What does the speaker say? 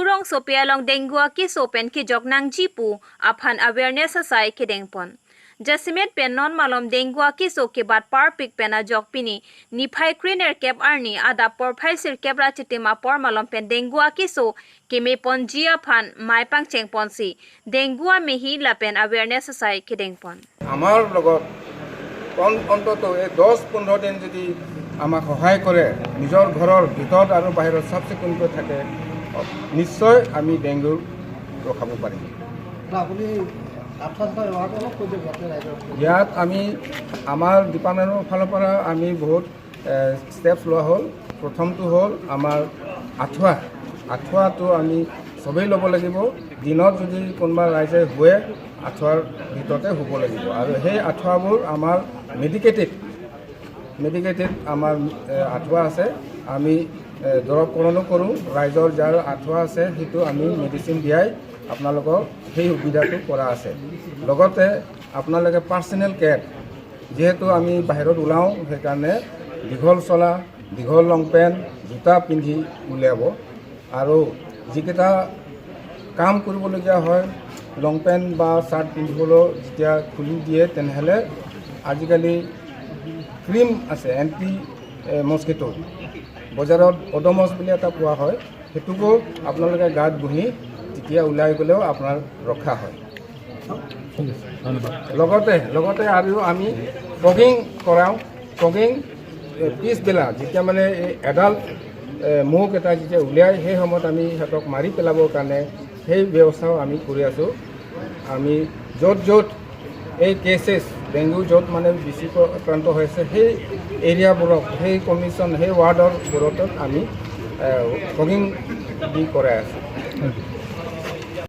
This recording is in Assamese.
Rong sope along dengue ki so pen ki jok nang ji pu aphan awareness asai ki dengpon. Jasimet pen non malom dengue ki so ke bat par pik pen a jok pini ni phai kriner kep arni ada por phai sir kep ra chitima por malom pen dengue ki so ke me pon ji aphan mai pang cheng pon si dengue mehi la pen awareness asai ki dengpon. আমাৰ লগত অন্তত এই 10-15 দিন যদি আমাক সহায় কৰে, নিজৰ ঘৰৰ ভিতৰত আৰু বাহিৰত চাফ চিকুণকৈ থাকে, নিশ্চয় আমি ডেংগু ৰখাব পাৰিম। আপুনি আঁঠুৱা চাঠুৱা ব্যৱহাৰটো অলপ কৈ দিয়ক যাতে ৰাইজৰ ইয়াত আমি আমাৰ ডিপাৰ্টমেণ্টৰ ফালৰ পৰা আমি বহুত ষ্টেপছ লোৱা হ'ল। প্ৰথমটো হ'ল আমাৰ আঁঠুৱা। আঁঠুৱাটো আমি চবেই ল'ব লাগিব। দিনত যদি কোনোবা ৰাইজে শুৱে, আঁঠুৱাৰ ভিতৰতে শুব লাগিব আৰু সেই আঁঠুৱাবোৰ আমাৰ মেডিকেটেড আমাৰ আঁঠুৱা আছে। আমি দৰৱকৰণো কৰোঁ। ৰাইজৰ যাৰ আঁঠুৱা আছে, সেইটো আমি মেডিচিন দিয়াই আপোনালোকক সেই সুবিধাটো কৰা আছে। লগতে আপোনালোকে পাৰ্চনেল কেয়াৰ, যিহেতু আমি বাহিৰত ওলাওঁ, সেইকাৰণে দীঘল চোলা, দীঘল লং পেণ্ট, জোতা পিন্ধি উলিয়াব আৰু যিকেইটা কাম কৰিবলগীয়া হয়, লং পেণ্ট বা চাৰ্ট পিন্ধিবলৈ যেতিয়া খুলি দিয়ে, তেনেহ'লে আজিকালি ক্ৰীম আছে এণ্টি মস্কিটো, বজাৰত অডমছ বুলি এটা পোৱা হয়, সেইটোকো আপোনালোকে গাত ঘঁহি তেতিয়া ওলাই গ'লেও আপোনাৰ ৰক্ষা হয়। ঠিক আছে, ধন্যবাদ। লগতে আৰু আমি ফগিং কৰাওঁ। ফগিং পিছবেলা যেতিয়া মানে এই এডাল্ট মহকেইটা যেতিয়া উলিয়াই, সেই সময়ত আমি সিহঁতক মাৰি পেলাবৰ কাৰণে সেই ব্যৱস্থাও আমি কৰি আছোঁ। আমি য'ত য'ত এই কেছেছ ডেংগু য'ত মানে বেছিকৈ আক্ৰান্ত হৈছে, সেই এৰিয়াবোৰক, সেই কমিশ্যন, সেই ৱাৰ্ডৰবোৰত আমি ফগিং দি কৰাই আছোঁ। Thank U.